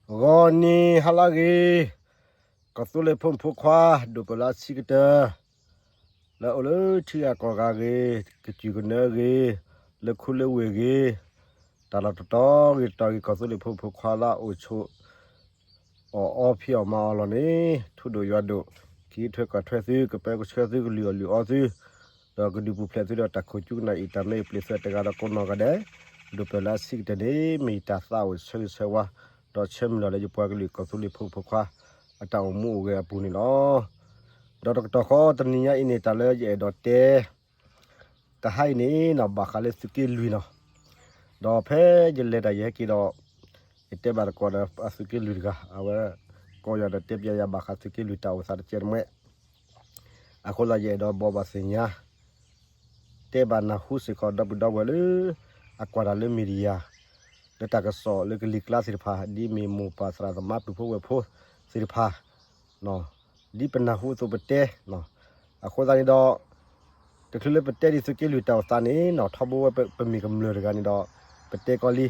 ဂီၤနံၤဟါလၢအဂ့ၤ, ကီၢ်သူလ့ၤဖိမုၣ်ဖိခွါ ဒိၣ်ပၢၢ်လၢအဆံးကတၢၢ် လၢအိၣ်လၢထံဂၤကီၢ်ဂၤဂ့ၤ, ကစူၢ်ကနၢဂ့ၤ, လၢခူလၢဝ့ၢ်ဂ့ၤ, တၢ်လီၢ်တတီၤဂ့ၤတတီၤဂ့ၤ ကီၢ်သူလ့ၤဖိမုၣ်ဖိခွါလၢအအိၣ်ဆိး အီၣ်အီဖံးအီၣ်မၤအီၣ်လီၤန့ၣ် ထူဒိၣ်ယွၤဒိၣ်, ကဟံးထွဲကွၢ်ထွဲသု, ကပၢကဆှၢသု, ကလုၢ်အီၣ်လုၢ်အီသု, ဒီးကဒုးပူၤဖျဲးသုဒီးတၢ်ခိၣ်ကၠူကနၣ်အံၤ တၢ်မၢအံၤပျ့ၤသုတဂၤဒီးကိးနီၢ်ဂၤဒဲး, ဒိၣ်ပၢၢ်လၢအဆံးကတၢၢ်န့ၣ် မ့ၢ်ယတၢ်သးအိၣ်ဆၢဂ့ၤဆၢဝါ, ဒီးဆၢမုၢ်လီၤလၢယပှၤကလုာ်ကီၢ်သူလ့ၤဖိမုၣ်ဖိခွါ အတၢ်အိၣ်မူအိၣ်ဂဲၤအပူၤန့ၣ်လီၤ. ဒီးတကတီၢ်ဃီတနံၤညါအံၤန့ၣ် တၢ်လၢယအဲၣ်ဒိးတဲ တဟါအံၤန့ၣ်နီၤ ဘၣ်ဃးလၢသုးက့လွံၢ်နီၤ, ဒီးဖဲယလဲၤတၢ်ယဟဲက့ၤဒီး ယတဲဘၣ်သကိးဒီးအသုးက့လွံၢ်တဂၤ အဝဲ ကိးယၤဒီးတဲပျဲယၤဘၣ်ဃးသုးက့လွံၢ်တၢ်အိၣ်သးတကဲးတမှဲ, အဃိသတးယအဲၣ်ဒိးဘိးဘၣ်သ့ၣ်ညါ တဲဘၣ်နၢ်ဟူစ့ၢ်ကီးဒီပုၢ်ဒီဝဲၢ်လၢ အကွၢ်တၢ်လၢ media လၢတၢ်ကစီၣ်လၢကလံၤကျါသ့ၣ်တဖၣ် ဒ်မ့ၢ်မိၢ်ပၢ်သရၣ်သမါပုၢ်ဖိဝဲၢ်ဖိသ့ၣ်တဖၣ် ဒ်ပနၢ်ဟူအသိးပတဲ, အဃိသတးန့ၣ်ဒီး တချုးလၢပတဲဒ်သုးက့လွံၢ်တၢ်အိၣ်သးန့ၣ်နီၤ ထီဘိဝဲပမ့ၢ်ကမျၢၢ်တဂၤန့ၣ်ဒီး ပတဲကီးလံ,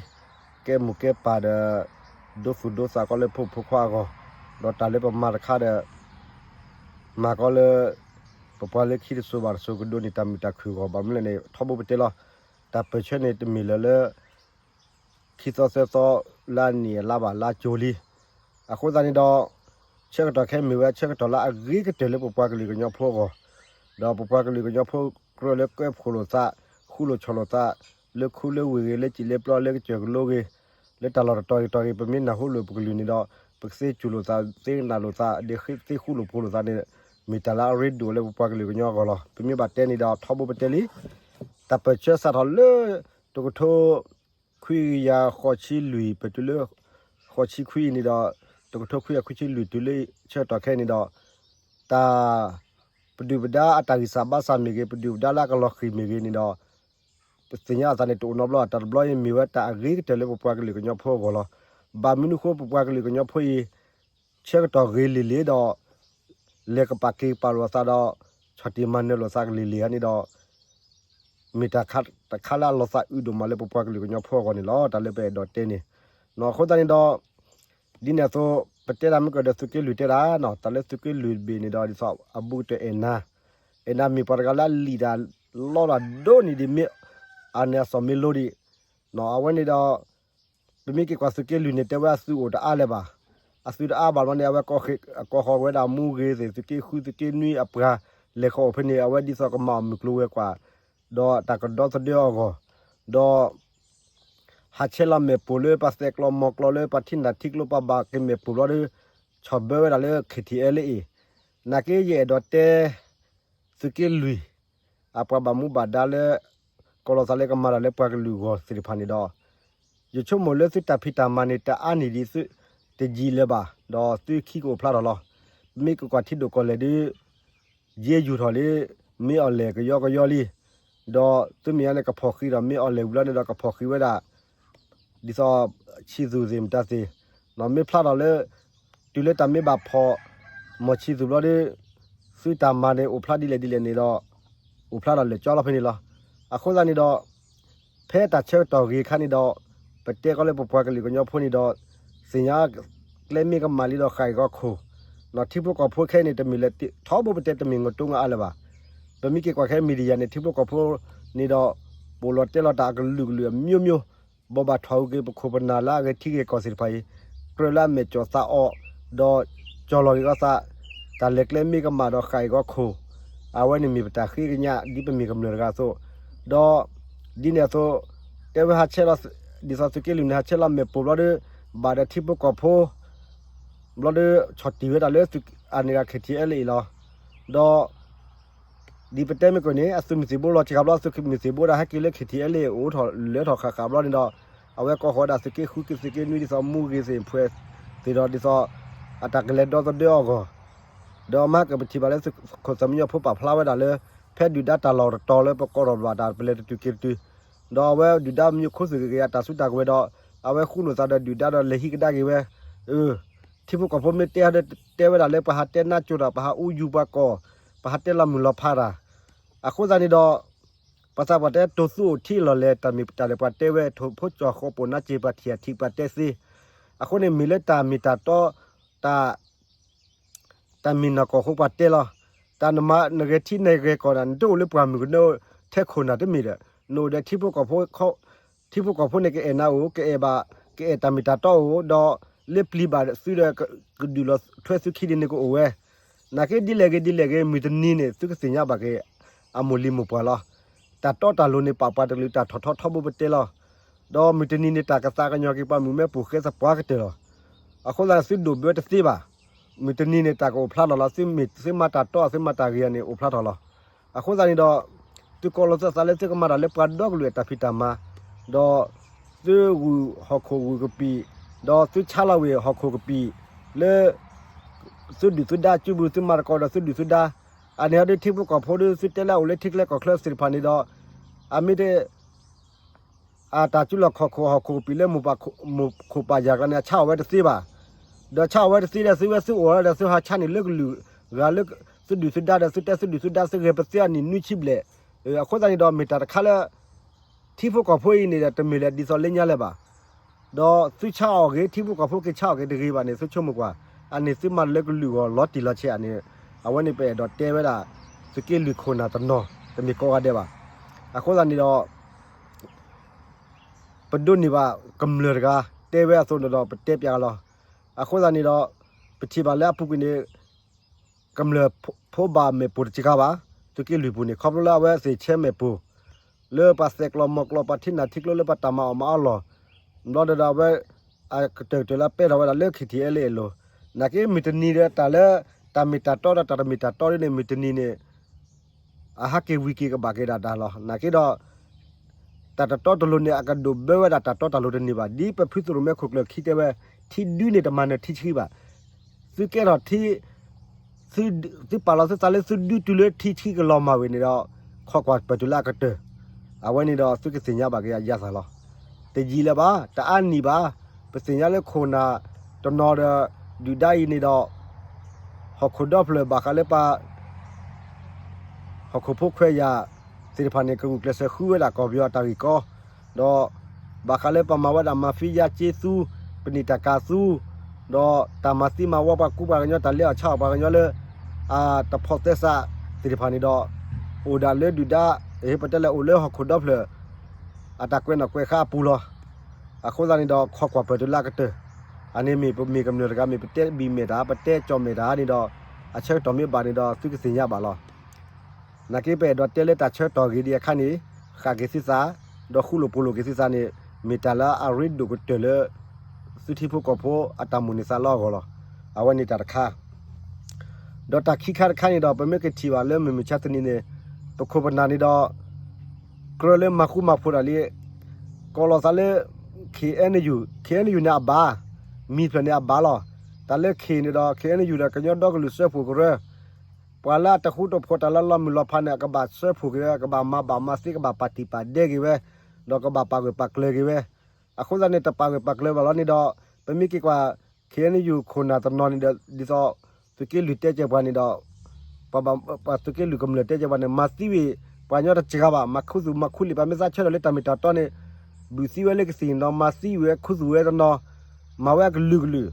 ကဲမိၢ်ကဲပၢ်ဒီး ဒိသူၣ်ဒိသးကီးလၢဖိမုၣ်ဖိခွါအဂီၢ်, ဒီးတၢ်လၢပမၤတခါဒီး မၤကီးလၢ ပပှၤလၢခံတစိၤဘၣ်တစိၤကဒိးန့ၢ်တၢ်မုာ်တၢ်ခုၣ်အဂီၢ် ဘၣ်မနုၤလဲၣ်န့ၣ် ထီဘိပတဲလီၤ, တၢ်ပၢၢ်ဆၢန့ၣ်တမ့ၢ်လၢၤလၢ ခံသီသၢသီလါနံၤအလါဘၣ်လါကၠိလံ. အဃိသတးန့ၣ်ဒီး ဆၢကတီၢ်ခဲအံၤမ့ၢ်ဝဲဆၢကတီၢ်လၢအဂ့ၤကတၢၢ်လၢပပှၤကလုာ်ကညီဖိအဂီၢ်, ဒီးပပှၤကလုာ်ကညီဖိကြၢးလၢကဲဖိးလိာ်သး, ဃူလိာ်ဆီၣ်လိာ်သး, လၢခူလၢဝ့ၢ်ဂ့ၤ, လၢစံၣ်လၢပျီ, လၢကစၢၢ်ကလိဂ့ၤ, လၢတၢ်လီၢ်တတီၤဂ့ၤတတီၤဂ့ၤ ပမ့ၢ်နၢ်ဟူလိာ်ပကလုာ်န့ၣ်ဒီး ပကသ့စူၢ်လိာ်သး, သ့ကနၣ်လိာ်သး, ဒီးသ့ဃူလိာ်ဖိးလိာ်သးန့ၣ် မ့ၢ်တၢ်လၢအရ့ဒိၣ်လၢပပှၤကလုာ်ကညီအဂီၢ်လီၤ. ပမ့ၢ်ဘၣ်တဲန့ၣ်ဒီး ထီဘိပတဲလံ, တၢ်ပၢၢ်ဆၢစးထီၣ်လၢ တကထိခွံကယၤဃိးဆံလွံၢ် ပတုၤလၢ ဃိးဆံခွံအံၤန့ၣ်ဒီး တကထိခွံကယၤခွံဆံလွံၢ်တုၤလၢဆၢကတီၢ်ခဲအံၤန့ၣ်ဒီး တၢ် ပဒုၣ်ပဒါအတၢ်ဂံၢ်စၢ်ဘါစၢ်မ့ၢ်ဂ့ၤ, ပဒုၣ်ပဒါလၢအကလီၤဃံၤမ့ၢ်ဂ့ၤန့ၣ်ဒီး ပသ့ၣ်ညါအသးန့ၣ်တအိၣ်နီတဘျီ, တၢ်တဘျီအံၤမ့ၢ်ဝဲတၢ်အဂ့ၤကတၢၢ်လၢပပှၤကလုာ်ကညီဖိအဂီၢ်လီၤ. ဘၣ်မနုၤအဃိပပှၤကလုာ်ကညီဖိအံၤ ဆၢကတီၢ်ဂ့ၤလံၤလံၤဒီး လဲၤကပာ်က့ၤပာ်လိာ်သးဒီး ဆီၣ်တံၢ်မၤနၢၤလိာ်သးကလံၤလံၤဧါန့ၣ်ဒီး မ့ၢ်တၢ်ခါတခါလၢအလီၤသးအုးဒိၣ်မးလၢပပှၤကလုာ်ကညီဖိအဂီၢ်န့ၣ်လီၤ. တၢ်လၢပအဲၣ်ဒိးတဲန့ၣ် အဃိသတးန့ၣ်ဒီး ဒ်န့ၣ်အသိး ပတဲတၢ်မ့ၢ်ကဒီးသုးက့လွံၢ်တဲတၢ်နီၤ, တၢ်လၢသုးက့လွံၢ်တဘ့ၣ်န့ၣ်ဒီး ဒ်သိးအဘူးကတၢၢ်အဲၣ်နၤ, အဲၣ်နၤမ့ၢ်ပှၤတဂၤလၢအလံာ်တၢ်လီတၢ်ဒိၣ်န့ၣ်ဒ်မ့ၢ် အန့ၣ်အစီၣ်မ့ၢ်လိဒံး, အဝဲန့ၣ်ဒီး ပမ့ၢ်က့ၤကွၢ်သုးက့လွံၢ်န့ၣ် တဲဝဲအသုအိၣ်တအါလၢၤဘၣ်, အသုတအါဘၣ်ဘျီန့ၣ် အဝဲကိးဃီၤဝဲဒၣ်မူဂ့ၤသ့ၣ် သုးက့ဃုသုးက့နွံအပှၤ လဲၤဃီၤအိၣ်ဖဲန့ၣ် အဝဲဒ်သိးကမၤအီၣ်မုၢ်ကျိၤဝဲၤကွာ် ဒီးတၢ်ကဒီသဒၢအဂီၢ်, ဒီး ဟးဆဲးလီၤမဲာ်ပိာ်လၢပှၤသဲးကျီၤမီၤကျီၤလၢပှၤထံၣ်နၢ်ထံကျိပှၤဘၣ်က့ၤမဲာ်ပိာ်ဘျီဒီး ဆီၣ်ဘၢဝဲဒၣ်လၢ KTLA အံၤ, နာ်က့ယအဲၣ်ဒိးတဲ သုးက့လွံၢ် အပှၤဘၣ်မူဘၣ်ဒါလၢ ကိးလီၤသးလၢကမၤတၢ်လၢပှၤကလုာ်အဂီၢ်သ့ၣ်တဖၣ်န့ၣ်ဒီး ယဆိကမိၣ်လၢသုတၢ်ဖံးတၢ်မၤန့ၣ် တအါန့ၢ်ဒံးသုတယံာ်လၢၤဘၣ်, ဒီးသုခံကအိၣ်ဖျါထီၣ်လီၤ. ပမ့ၢ်က့ၤကွၢ်ထံဒိၣ်ကီၢ်လဲၢ်ဒီး ယဲယူၢ်ထီၣ်လံ မ့ၢ်အီၣ်လဲၣ်ကယီကယီလံ, ဒီးသုမ့ၢ်ညါန့ၣ် ကဖီၣ်ဃံးဒီးမ့ၢ်အီၣ်လဲၣ်ဝံၤလီၤန့ၣ်ဒီး ကဖီၣ်ဃံးဝဲဒၣ် ဒ်သိး ဆံးသူၣ်သ့ၣ်မတၤသ့ၣ်, မ့ၢ်ဖျါထီၣ်လၢ တုၤလၢတၢ်မ့ၢ်ဘၣ်ဖီၣ် မီၢ်ဆံးသူၣ်ဘျီဒီး သုတၢ်မၤန့ၣ် အိၣ်ဖျါဒ်လဲၣ်ဒ်လဲၣ်န့ၣ်ဒီး အိၣ်ဖျါထီၣ်လၢာ်ကၠီလီၤဖဲန့ၣ်လီၤ. အဃိသတးန့ၣ်ဒီး ဖဲတၢ်ဆၢကတီၢ်ဂ့ၤအခါန့ၣ်ဒီး ပတဲကီးလၢပပှၤကလုာ်ကညီဖိန့ၣ်ဒီး သ့ၣ်ညါ ကျဲမ့ၢ်ကမၣ်လံဒီးဃၣ်အံၤဂီၢ်ခိၣ်, ထံဖိကီၢ်ဖိခဲအံၤန့ၣ် တမ့ၢ်လၢ ထီဘိပတဲတမ့ၢ်ငိးတိငါအါလၢၤဘၣ်. ပမ့ၢ်က့ၤကွၢ်ခဲ media န့ၣ် ထံဖိကီၢ်ဖိန့ၣ်ဒီး ပအိၣ်လီၤတဲလီၤတၢ်အကလုာ်ကလုာ်အမျိုးမျိုး, ဘိးဘၣ်ထွၣ်အုးက့ၤပခိၣ်ပနၢ်လၢအဂဲၤထံဂဲၤကီၢ်သ့ၣ်တဖၣ်အံၤ, ကြၢးလၢအမဲာ်ကၠီၣ်သးအီၣ်, ဒီးကၠီၣ်လီၤက့ၤအီၤသး, တၢ်လဲၤကျဲမ့ၢ်ကမၣ်ဒီးဃၣ်အံၤဂီၢ်ခိၣ်, အဝဲန့ၣ်မ့ၢ်ပတၢ်ဃ့ကညးဒ်ပမ့ၢ်ကမျၢၢ်တဂၤအသိး, ဒီး ဒ်န့ၣ်အသိး တဲဝဲဟးဆဲးလီၤ ဒ်သိးသုးက့လွံၢ်န့ၣ် ဟးဆဲးလီၤမဲာ်ပိာ်ဘျီဒီး ဘၣ်ဒီးထံဖိကီၢ်ဖိ ဘျီဒီး ဆီၣ်တံၢ်ဝဲဒၣ်လၢ အန့ၣ်ဂၤ KTLA အံၤလီၤ. ဒီး ဒ်ပတဲမ့ၢ်ကီးန့ၣ် အသုးမုၢ်သံၣ်ဘိလီၤစှၤဘျီ အသုးမုၢ်သံၣ်ဘိဒၣ်ဟဲက့ၤလၢ KTLA အိၣ်ထီၣ်လၢထီၣ်ဃၣ်ဃၣ်ဘျီန့ၣ်ဒီး အဝဲကိးဃီၤဝဲဒၣ်သုးက့ဃုက့ၤသုးက့နွံ ဒ်သိးမူဂ့ၤသ့ၣ်ဖှဲးသ့ၣ်ဒီး ဒ်သိး အတၢ်ကလဲၤဒီသဒၢအဂီၢ်, ဒီးမဟါကပထံၣ်ဘၣ်လၢသုးခိၣ်သးမံညီဖိပာ်ဖျါဝဲဒၣ်လၢ ဖဲဒုၣ်ဒါတၢ်လီၢ်တတီၤလၢပကိးထီၣ်ဘၣ်တၢ်ပလဲၤတတုၤက့ၤတတုၤ, ဒီးအဝဲဒုၣ်ဒါမံညီခိသုးက့ၤက့ၤအတၢ်စုတၢ်ကဝဲၤဒီး အဝဲဃူလိာ်သးဒီးဒုၣ်ဒါဒီးလဲၤဟံးကဒါက့ၤဝဲ, အ ထံဖိကီၢ်ဖိမ့ၢ်တဲဒီးတဲဝဲဒၣ်လၢပှၤဟးတဲနါကၠိတၢ် ပှၤဟးအူယူၤပှၤကီၢ်, ပှၤဟးတဲလီၤမုၢ်လီၤဖးတၢ်, အဃိသတးန့ၣ်ဒီး ပှၤသးပှၢ်တဲတိၢ်သူအိၣ်ထံအလီၢ်လဲၣ် တၢ်မ့ၢ်တၢ်လၢပှၤတဲဝဲ ထိၣ်ဖိကၠီၣ်ဃီပိာ်နါစ့ၢ် ပှၤထံၣ်အထံးပှၤတဲသ့, အဃိန့ၣ်မ့ၢ်လၢတၢ်မ့ၢ်တၢ်တီ တၢ် တၢ်မ့ၢ်နီၢ်ကီၢ်အဃိပှၤတဲလီၤ. တၢ်နမၤနဂဲၤထံနဂဲၤကီၢ်န့ၣ် နတအိၣ်လၢပှၢ်မုၢ်ကနၢထဲခိၣ်နၢ်တမ့ၢ်ဒီး နအိၣ်ဒီးထံဖိကီၢ်ဖိ ထံဖိကီၢ်ဖိန့ၣ် ကအဲၣ်နၤအိၣ် ကအဲၣ်ဘၣ် ကအဲၣ်တၢ်မ့ၢ်တၢ်တီအိၣ် ဒီးလၢပျံၤဘၣ်သုဒီး ကဒုးလီၤထွဲသုခံဒ်န့ၣ်ကအိၣ်ဝဲ. နာ်က့ဒ်လဲၣ်ဂ့ၤဒ်လဲၣ်ဂ့ၤ မုၢ်တနံၤန့ၣ် သုကသ့ၣ်ညါဘၣ်က့ၤ အမိၢ်လံၤမိၢ်ပှၢ်လီၤ. တၢ်တီတၢ်လိၤန့ၣ် ပာ်ပှၤတကလုာ်တၢ်ထီၣ်ထီထီဘိပတဲလီၤ. ဒီးမုၢ်တနံၤန့ၣ် တၢ်ကသးကညီၤက့ၤပှၤမုၢ်မ့ၢ်ပိာ်ဃဲသပှၢ်ကတၢၢ်လီၤ. အဃိသတးန့ၣ် သုဒိၣ်ဘၢတသ့ဘၣ်. မုၢ်တနံၤန့ၣ် တၢ်ကအိၣ်ဖျါထီၣ်လီၤ. သုမ့ၢ်သုမၤတၢ်တီ သုမၤတၢ်ဂ့ၤန့ၣ် အိၣ်ဖျါထီၣ်လီၤ. အဃိသတးန့ၣ်ဒီး သုကိးလီၤသုသးလၢသုကမၤတၢ်လၢပှၤဒီကလုာ်အတၢ်ဖံးတၢ်မၤ, ဒီးသုဂုာ်ဟီၣ်ခိၣ်ဂုာ်ကပံာ်, ဒီးသုဆါလီၤဝံၤဟီၣ်ခိၣ်ကပံာ်, လၢ သုဒုၣ်သုဒါစုပူၤ သုမၤသကိးဒီးသုဒုၣ်သုဒါ, အန့ၣ်ဟီဒုးထံဖိကီၢ်ဖိဒီး သုတဲလၢအအိၣ်လၢထံချၢကီၢ်ချၢသ့ၣ်တဖၣ်န့ၣ်ဒီး အမ့ၢ်တ အတၢ်စုလီၢ်ခီၣ်ခိၣ်ဟီၣ်ခိၣ်ကပံာ်လၢ မိၢ်ခိၣ်ပၢ်ယၢ်ကျါန့ၣ် အဆါအီၣ်ဝဲတသ့ဘၣ်. ဒီးဆါအီၣ်ဝဲတသ့ဒီး သုဝဲသုအိၣ်ဒီး သုဟးဆါန့ၣ်လၢကလုာ်ဂၤလၢ သုဒုၣ်သုဒါဒီး သုတဲသုဒုၣ်သုဒါ သုဂဲၤပသ့အနံၣ်နွံဆံဘျဲၣ်. အဃိသတးန့ၣ်ဒီး မ့ၢ်တၢ်တခါလၢ ထံဖိကီၢ်ဖိအံၤန့ၣ်ဒီး တမ့ၢ်လၢဒ်သိးလၢညါလၢၤဘၣ်. ဒီးသုဆါအီၣ်ဂ့ၤ ထံဖိကီၢ်ဖိက့ၤဆါအီၣ်က့ၤတဂ့ၤဘၣ်န့ၣ် သုဆိကမိၣ်ကွၢ်, အန့ၣ်သုမၤတၢ်လၢကလုာ်ဂီၢ်လီၤတံၢ်လီၤဆဲးအန့ၣ်, အဝဲန့ၣ်ပအဲၣ်ဒိးတဲဝဲဒၣ် သုးက့လွံၢ်ခိၣ်နၢ်တနီၤ တမ့ၢ်ကိးဂၤဒဲးဘၣ်. အဃိသတးန့ၣ်ဒီး ပဒိးန့ၢ်ဘၣ်ကမျၢၢ်တဂၤ တဲဝဲအသိးန့ၣ်ဒီး ပတဲပၠးလီၤ. အဃိသတးန့ၣ်ဒီး ပထံၣ်ဘၣ်လၢအပူၤကွံာ်န့ၣ် ကမျၢၢ်ဖိဘၣ်မဲာ်ပိၢ်တစှၤဘၣ်, သုးက့လွံၢ်ပူၤန့ၣ် ခီဖျိလၢအဝဲသ့ၣ်ဆဲမဲာ်ပိၢ် လၢပှၤသဲးကျီၤမီၤကျီၤ ပှၤထံနၢ်ထံကျိလၢပှၤတၢ်မၤအီၣ်မၤအီလီၢ်, ဘျီဒီးအဝဲ အကတၢၢ်ကတၢၢ်လၢပဲထီၣ်ဝဲဒၣ်လၢ ခံထံၣ်အဲလၢအလိၤ, နာ်က့မုၢ်တနံၤဒီးတၢ်လၢ တၢ်မ့ၢ်တၢ်တီဒီးတၢ်တမ့ၢ်တၢ်တီဒ်န့ၣ် မုၢ်တနံၤန့ၣ် အဟးက့ၤဝံၤက့ၤကဘၣ်က့ၤဒၣ်တၢ်လီၤ. နာ်က့ဒီး တၢ်တတီတလိၤန့ၣ် အကဒိးဘၢဝဲဒၣ်တၢ်တီတၢ်လိၤတန့ၢ်ဘၣ်. ဒ်ပဖုသရိၣ်မဲခိၣ်ကျၢၢ်ခံတဲဝဲ, ထံဒုန့ၣ်တမၤနၢၤထံဆှံဘၣ်. သုကဲထီၣ်ထံ သုပာ်လီၤသုသးလၢသုဒုတုၤလၢထံဆှံကလီၤမၢ်ဝံၤန့ၣ်ဒီး ခီကွၢ်ပၢၢ်တုၤလၢအကတၢၢ်, အဝဲန့ၣ်ဒီးသုကသ့ၣ်ညါဘၣ်က့ၤအယၤသးလီၤ. တယံာ်လၢၤဘၣ်, တအါနံၣ်ဘၣ်, ပသ့ၣ်ညါလၢခိၣ်နၢ်တနီၤဒီး ဒုၣ်ဒါအံၤန့ၣ်ဒီး ဟီၣ်ခိၣ်ဒီဖျၢၣ်ဘၣ်ဃးလၢပှၤ ဟီၣ်ခိၣ်ဖိခွဲးယာ်သ့ၣ်တဖၣ်န့ၣ် ကဂုာ်ကျဲးစၢးဃုဝဲဒၣ်ကီၢ်ပယီၤအတၢ်ဂ့ၢ်ကီ, ဒီးဘၣ်ဃးလၢပှၤမၤဝဲဒၣ် mafia ကၠ့သူ, ပနံာ်တၢ်ကၤသူ, ဒီးတၢ်မၤသံမၤဝီပှၤကူပှၤကညီ တၢ်လဲအီၣ်ဆါအီၣ်ပှၤကညီလၢ အတဖိးသဲစးသ့ၣ်တဖၣ်န့ၣ်ဒီး အိၣ်ဒၣ်လၢဒုၣ်ဒါ ပတဲလၢအိၣ်လၢဟီၣ်ခိၣ်ဒီဖျၢၣ် အတၢ်ကွဲးနီၣ်ကွဲးဃါအပူၤလီၤ. အဃိသတးန့ၣ်ဒီး ခီကွၢ်ပၢၢ်တုၤလၢအကတၢၢ်, အန့ၣ်မ့ၢ်ပမ့ၢ်ကမျၢၢ်တဂၤ မ့ၢ်ပတဲဘံၣ်မဲာ်တၢ် ပတဲကၠီၣ်မဲာ်တၢ်န့ၣ်ဒီး အဆၢကတီၢ်မ့ၢ်ဘၣ်န့ၣ်ဒီး သုကသ့ၣ်ညါဘၣ်လီၤ. နာ်က့ပအဲၣ်ဒိးတဲလၢတၢ်ဆၢကတီၢ်ဂ့ၤဒံးအခါန့ၣ် ဃၣ်က့ၤသုသး, ဒီးဃူလိာ်ဖိးလိာ်က့ၤသုသးန့ၣ် မ့ၢ်တၢ်လၢအရ့ဒိၣ်ကတၢၢ်လၢ သုထံဖိကီၢ်ဖိအတၢ်မိၣ်န့ၢ်သးလီအဂီၢ်လီၤ. အဝဲန့ၣ်တၢ်တခါ ဒီးတၢ်ခံခါတခါန့ၣ်ဒီး ပမ့ၢ်ကထံၣ်ဘၣ်လၢမုၢ်မဆါတနံၤန့ၣ် ပခိၣ်ပနၢ်န့ၣ်ဒီး ကြၢးလၢမၤဃူမၤဖိးတၢ်လံ, ကိးလီၤသးလၢ KNU, KNU န့ၣ်အဘၣ်, မံၤဖျၢၣ်န့ၣ်အဘၣ်လီၤ. တၢ်လၢ K န့ၣ်ဒီး KNU ဒီးကညီဒီကလုာ်စၢဖှိၣ်ကရၢ, ပှၤလၢအတဃူတဖိးတၢ်လၢလီၤမုၢ်လီၤဖးန့ၣ် အကဘၣ်စၢဖှိၣ်က့ၤဝဲ, ကဘၣ်မၤဘၣ်မၤသ့, ကဘၣ်ပာ်တံၢ်ပာ်ဒဲက့ၤဝဲ, ဒီးကဘၣ်ပာ်ဂၢၢ်ပာ်ကျၢၤက့ၤဝဲ. အဃိသတးန့ၣ် တပာ်ဂၢၢ်ပာ်ကျၢၤဘၣ်လီၤန့ၣ်ဒီး ပမ့ၢ်က့ၤကွၢ် KNU ခိၣ်နၢ်တနီၤန့ၣ်ဒီး ဒ်သိး သုးက့လွံၢ်တဲကဲပှၤန့ၣ်ဒီး ပှၤသုးက့လွံၢ်ကမျၢၢ်တဲကဲပှၤန့ၣ် မၤသံဝံၤ ပှၤကညီတစှၤဘၣ်, မၤခူသူၣ်မၤခူလံာ် ပှၤမ့ၢ်သးဆၢထၢၣ်လၢတၢ်မ့ၢ်တၢ်တီန့ၣ် ဘုၣ်သံဝဲလၢကသံၣ်န့ၣ်ဒီး မၤသံဝံၤဝဲခူသူၣ်ဝဲတနီၤ, မၤဝဲအကလုာ်ကလုာ်.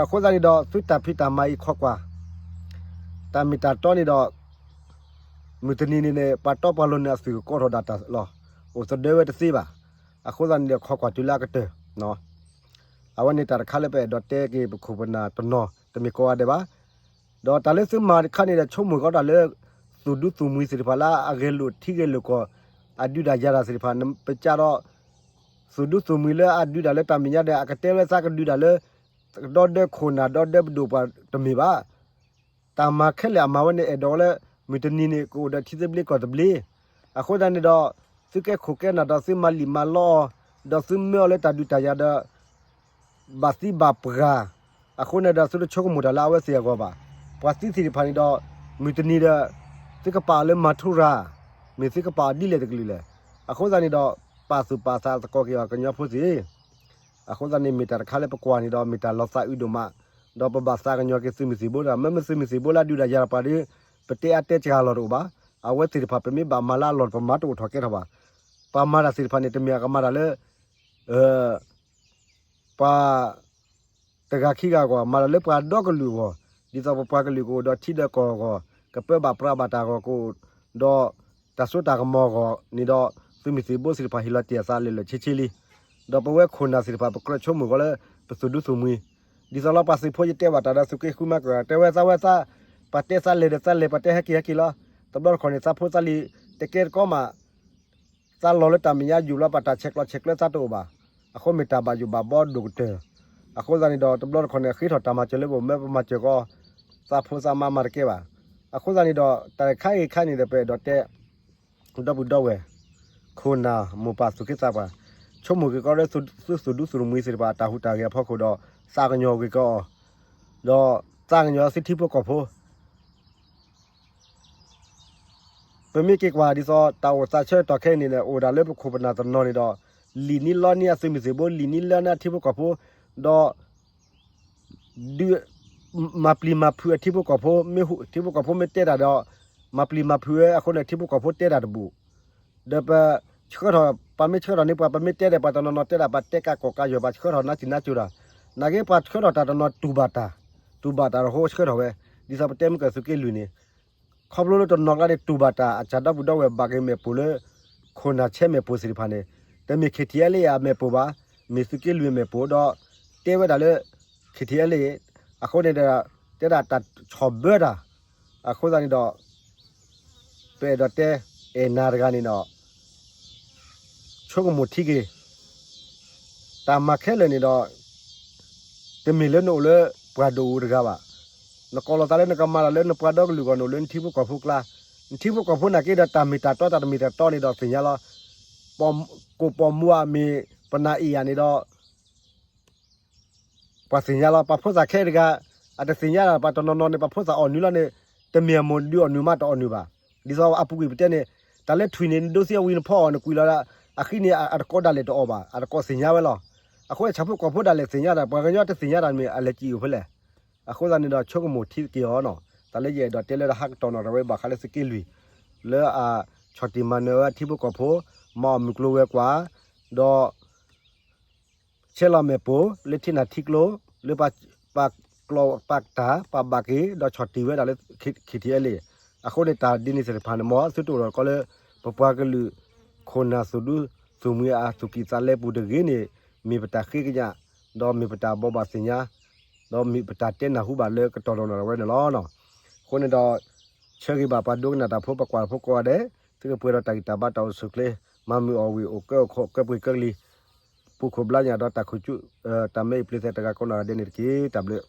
အဃိသတးန့ၣ်ဒီး သုတၢ်ဖံးတၢ်မၤအံၤခီကွၢ် တၢ်မ့ၢ်တၢ်တီန့ၣ်ဒီး မုၢ်တနံၤန့ၣ်န့ၣ် ပှၤတီပှၤလိၤန့ၣ် အသုးကကိးထီၣ်ဒၣ်တၢ်လီၤ. အိၣ်သဒၢဝဲတသ့ဘၣ်. အဃိသတးန့ၣ်ဒီး ခီကွၢ်တုၤလၢအကတၢၢ်. အဝဲန့ၣ်တၢ်တခါလၢပအဲၣ်ဒိးတဲက့ၤ ပခိၣ်ပနၢ်တနီၤ တမ့ၢ်ကိးဂၤဒဲးဘၣ်. ဒီးတၢ်လၢသုမၤတခါန့ၣ်ဒီး ဆိကမိၣ်ကီးတၢ်လၢ သူၣ်ဒူသူၣ်မှံသ့ၣ်တဖၣ်လၢအဂဲၤလိာ်ထံဂဲၤလိာ်ကီၢ် အဒုးတၢ်ယၤတၢ်သ့ၣ်တဖၣ် ပကးဒီး သူၣ်ဒူသူၣ်မှံလၢအဒုးတၢ်လၢတၢ်မဲာ်ညါဒီး အကတဲဝဲသးကဒုးတၢ်လၢ ဒီဒၢခိၣ်နၢ်ဒီဒၢပဒိၣ်ပှၤတမ့ၢ်ဘၣ်. တၢ်မၤခဲလၢာ်အမၤဝဲန့ၣ် အဲၣ်ဒိးဝဲလၢ မုၢ်တနံၤန့ၣ် ကအိၣ်ဒီးထံသဘျ့ကီၢ်သဘျ့. အဃိသတးန့ၣ်ဒီး သုကဲခိၣ်ကဲနၢ်ဒီးသုမၤလံာ်မၤလီအီၤ, ဒီးသုမၢအီၤလၢတၢ်ဒုးတၢ်ယၤဒီး ဘၣ်သံဘၣ်ပှၢ်. အဃိန့ၣ်ဒီး သုတဆိကမိၣ်တၢ်လၢအဝဲသ့ၣ်အဂီၢ်ဘၣ်. ပှၤသံသ့ၣ်တဖၣ်န့ၣ်ဒီး မုၢ်တနံၤဒီး သုကပာ်အီၤလၢမၤထူရၤ, မ့ၢ်သုကပာ်အီၤဒ်လဲၣ်တကလုာ်လဲၣ်. အဃိသတးန့ၣ်ဒီး ပာ်သူၣ်ပာ်သးသကိးက့ၤအီၤကညီဖိသ့ၣ် အဃိသတးန့ၣ် မ့ၢ်တၢ်တခါလၢပကွၢ်န့ၣ်ဒီး မ့ၢ်တၢ်လီၤသးအုးဒိၣ်မး, ဒီးပဘၣ်သးကညီၤက့ၤသုးမုၢ်သံၣ်ဘိတဂၤ, မ့မ့ၢ်သုးမုၢ်သံၣ်ဘိလၢအဒုးတၢ်ယၤတၢ်ပှၤဒီး ပတဲအါတဲစှၤလီၤတအိၣ်ဘၣ်. အဝဲသ့ၣ်တဖၣ် ပမ့ၢ်ဘၣ်မၤလၢအလီၢ် ပမၤတအိၣ်ထီၣ်ကဲထီၣ်ဘၣ်. ပှၤမၤတၢ်သ့ၣ်တဖၣ်န့ၣ် တမ့ၢ်အကမၤတၢ်လၢ ပှၤ တဂၤခံဂၤအဂီၢ်, မၤလၢပှၤဒီကလုာ်အဂီၢ်, ဒ်သိးပပှၤကလုာ်ကအိၣ်ဒီးထံဒီးကီၢ်အဂီၢ်, ကပၢဘၣ်ပြးဘၣ်တၢ်အဂီၢ်ကအိၣ်, ဒီးတၢ်စိတၢ်ကမီၤအဂီၢ်န့ၣ်ဒီး, သုးမုၢ်သံၣ်ဘိသ့ၣ်တဖၣ်ဟ့ၣ်လီၤတ့ၢ်အသးလၢာ်လၢာ်ဆ့ဆ့လံ. ဒီးပဝဲခိၣ်နၢ်သ့ၣ်တဖၣ် ပကြၢးဆိကမိၣ်ဃီလၢ ပသူၣ်ဒူသူၣ်မှံ, ဒ်သိးလီၤပှၤသုးဖိယတဲဘၣ်တၢ်ဒီးသုးက့ဃုမၤကရၢ တဲဝဲသးဝဲသး, ပှၤတဲသးလဲၤဒီးသးလဲၤ ပှၤတဲဟဲက့ၤဟဲက့ၤလီၤ. တဘျီတခီၣ်န့ၣ် သးဖိသးလံၤ တကဲတကီမး သးလီၤလၢတၢ်မဲာ်ညါယူၢ်လီၤ ပှၤတၢ်ဆဲးကျိးဆဲးကျၢသးတအိၣ်ဘၣ်. အဃိမ့ၢ်တၢ်ဘၣ်ယိၣ်ဘၣ်ဘီဒိၣ်ကတၢၢ်. အဃိသတးန့ၣ်ဒီး တဘျီတခီၣ်န့ၣ် အဃ့ထီၣ်တၢ်မၤစၢၤလၢပအိၣ် မ့ၢ်ပမၤစၢၤဃီ သးဖိသးမါမၤတကဲဘၣ်. အဃိသတးန့ၣ်ဒီး တၢ်တခါဂ့ၤခါန့ၣ်ဒီး ပအဲၣ်ဒိးတဲ ဒီပုၢ်ဒီဝဲၢ် ခိၣ်နၢ်မိၢ်ပၢ်သူၣ်က့သးပှၢ်, ဆိကမိၣ်က့ၤကီးလၢသုသူၣ်ဒူသူၣ်မှံသ့ၣ်တဖၣ် တၢ်ဟူးတၢ်ဂဲၤအဖီခိၣ်ဒီး သးကညီၤက့ၤကီးအီၤ, ဒီးသးကညီၤသုထံဖိကီၢ်ဖိ ပမ့ၢ်က့ၤကွၢ်ဒ်သိး တၢ်အိၣ်သးဆၢကတီၢ်ခဲအံၤန့ၣ် အိၣ်ဒၣ်လၢပခိၣ်ပနၢ်တနီၤန့ၣ်ဒီး လံၣ်နံလီနံအသုးမုၢ်သံၣ်ဘိ လံၣ်နံလီနံအထံဖိကီၢ်ဖိ, ဒီး ဒုး မၤပျံၤမၤဖုးအထံဖိကီၢ်ဖိ, မ့ၢ်ထံဖိကီၢ်ဖိမ့ၢ်တဲတၢ်ဒီး မၤပျံၤမၤဖုးဝဲအဃိန့ၣ် ထံဖိကီၢ်ဖိတဲတၢ်တဘူၣ်, ဒီးပဆှၢထီၣ် ပမ့ၢ်ဆှၢထီၣ်န့ၢ်ပှၤ ပမ့ၢ်တဲဒီးပှၤတနီၤနီၤတဲဒၣ် ပှၤတဲကးကီၢ်ကးယွၤ ပှၤဆှၢထီၣ်နါစံၣ်နါစိၤတၢ်, နာ်က့ပှၤဆှၢထီၣ်တၢ်တနီၤတူၢ်ဘၣ်တၢ်, တူၢ်ဘၣ်တၢ်တဃိဆှၢထီၣ်ဝဲ, ဒ်သိးပတဲမုၢ်ကၢၢ်သုးက့လွံၢ်န့ၣ် ခီဖျိလၢတနီၤကျါန့ၣ် တူၢ်ဘၣ်တၢ် အစၢ်ဒီပုၢ်ဒီဝဲၢ်ဘၣ်က့ၤမဲာ်ပိာ်လၢ ခိၣ်နၢ်ဆဲးမဲာ်ပိာ်သ့ၣ်တဖၣ်န့ၣ် တမ့ၢ် KTLA အမဲာ်ပိာ်ဘၣ်, မ့ၢ်သုးက့လွံၢ်အမဲာ်ပိာ်ဒီး တဲဝဲဒၣ်လၢ KTLA အဃိန့ၣ်ဒီး တဲဒၣ်တၢ်ဆီၣ်ဘၢတၢ်, အဃိသတးန့ၣ်ဒီး ပအဲၣ်ဒိးတဲ အဲၣ်နၤတဂၤန့ၣ်ဒီး ဆိကမိၣ်ထံက့ၤ တၢ်မၤခဲလၢာ်န့ၣ်ဒီး တမ့ၢ်လၢနအိၣ်လၢပှၤဒိၣ်အူတဂၤဘၣ်. နကိးလီၤသးလၢနကမၤတၢ်လၢနပှၤဒီကလုာ်အဂီၢ် နအိၣ်လၢနထံဖိကီၢ်ဖိကျါ, နထံဖိကီၢ်ဖိနာ်က့ဒီး တၢ်မ့ၢ်တၢ်တီတၢ်တမ့ၢ်တၢ်တီန့ၣ်ဒီးသ့ၣ်ညါလီၤ. ကိၣ်ပိာ်မူအမ့ၢ်ပနၢ်အံၤဧါန့ၣ်ဒီး ပှၤသ့ၣ်ညါလီၤ. ပှၤဖိသၣ်ခဲအံၤတဂၤ အတသ့ၣ်ညါဒၣ် ပှၤတနီၤနီၤန့ၣ် ပှၤဖိသၣ်အီၣ်နုာ်လီၤန့ၣ် တမ့ၢ်အမိၢ်ဒုးအီၣ်နုာ်မးတအီၣ်နုာ်ဘၣ်. ဒ်သိးအပူၤကွံာ်ပတဲန့ၣ် တၢ်လၢထွံၣ်န့ၣ် နဒိသံအဝံၤနဖီအီၤ နကွံာ်လီၤဒၣ် အဃံန့ၣ် အတကိးဒၣ်လဲာ်တအီၣ်ဘၣ် အတကိးသ့ၣ်ညါဝဲလီၤ. အဃိဆၣ်ဖိကီၢ်ဖိဒၣ်လဲာ်သ့ၣ်ညါတၢ် ပှၤကညီတသ့ၣ်ညါတၢ်မ့ၢ်အလဲၤစံၣ်အိၣ်ဖဲလဲၣ်. အဃိသတးန့ၣ်ဒီးဆိကမိၣ်ထံက့ၤအီၤနီၤ. တၢ်လၢယအဲၣ်ဒိးတဲလၢတဟးကတီၢ်နီၣ်တၢ်ဝဲဘၣ်ဃးလၢသုးက့လွံၢ် လၢအဆီၣ်တံၢ်မၤနၢၤဝဲထံဖိကီၢ်ဖိ မၤအီၣ်မုၢ်ကျိၤဝဲၤကွာ် ဒီး ဆဲးလီၤမဲာ်ပိာ် လၢထံနၢ်ထံကျိ လၢပှၤကျီၢ်ပှၤတၢ် ပှၤဘၣ်က့ၤ ဒီးဆီၣ်တံၢ်ဝဲဒၣ်လၢ KTLA. အဃိန့ၣ်တၢ်ဒ်န့ၣ်သ့ၣ်တဖၣ်န့ၣ် မ်သုတအိၣ်ဒီးကီးလၢ ပပှၤကလုာ် ခိၣ်နၢ်သူၣ်ဒူသူၣ်မှံအသူၣ်ကံၢ်သးလဲပူၤတဂ့ၤန့ၣ် မ့ၢ်ပတၢ်ဃ့ကညး ဒီးမ့ၢ်ပတၢ်ဘိးဘၣ်သ့ၣ်ညါ ဒီးမ့ၢ်ပတၢ်တဲနၢ်ဟူဘၣ်လၢကတီၢ်လီၤနီၣ်တၢ်ဝဲန့ၣ်လီၤ. အဃိန့ၣ်ဒီး ဆၢဂ့ၤဘၣ်ပှၤဒိကနၣ်တၢ်ဖိ ပှၤကွၢ်ဖိကိးဂၤဒဲး သုကပှဲၤဒီးတၢ်ဂံၢ်တၢ်ဘါတၢ်အိၣ်ဆူၣ်အိၣ်ချ့ မၤမုာ်အီၣ်ဝံၣ် အိၣ်ကၢအိၣ်ခိး ကၢပှ့ၤကၢကလံၤ ပူၤခိၣ်ဘျါညၣ်ဒီးတၢ်ခိၣ်ကၠူ တၢ်မဲအံၤပျ့ၤသဲးတဂၤကိးနီၢ်ဂၤဒဲးန့ၣ်တက့ၢ်. တၢ်ဘျုး